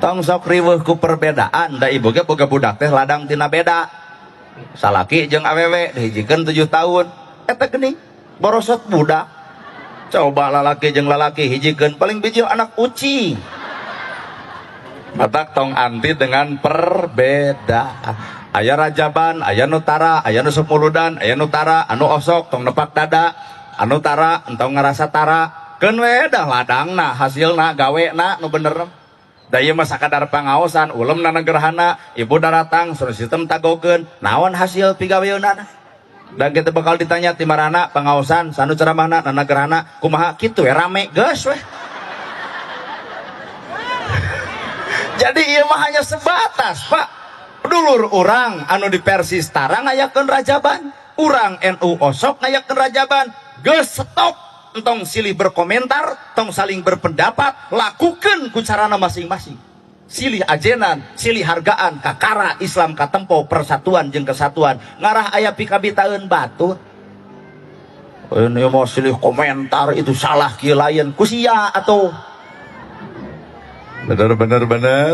Tong sok riweuh ku perbedaan, da ibu ge boga budak teh ladang tina beda. Salaki jeung awewe dihijikeun 7 tahun. Eta geuning borosot budak. Coba lalaki jeung lalaki hijikeun paling bijil anak ucing. Matak tong anti dengan perbedaan. Aya rajaban, aya nu tara, aya nu sok muludan, aya nu tara, anu osok tong nepak dada, anu tara entong ngarasa tara. Keun we dah ladangna, hasilna, gawena nu bener. Da ieu mah sakadar pangaosan, ulem na gerhana, ibu daratang, sound system tagokeun, naon hasil pigaweunana? Dan kita bakal ditanya ti marana pangaosan, sanu ceramahna, nana gerhana, kumaha kitu we rame geus we. Jadi ieu mah hanya sebatas, Pak. Dulur urang anu di Persis tara ngayakeun rajaban, urang NU osok ngayakeun rajaban, geus stop. Entong silih berkomentar, tong saling berpendapat, lakukan ku carana masing-masing. Silih ajenan, silih hargaan, kakara Islam katempo persatuan jeung kesatuan. Ngarah aya pikabitaeun batur. Ini mau silih komentar itu salah kieu lain ku sia atuh. Bener bener bener.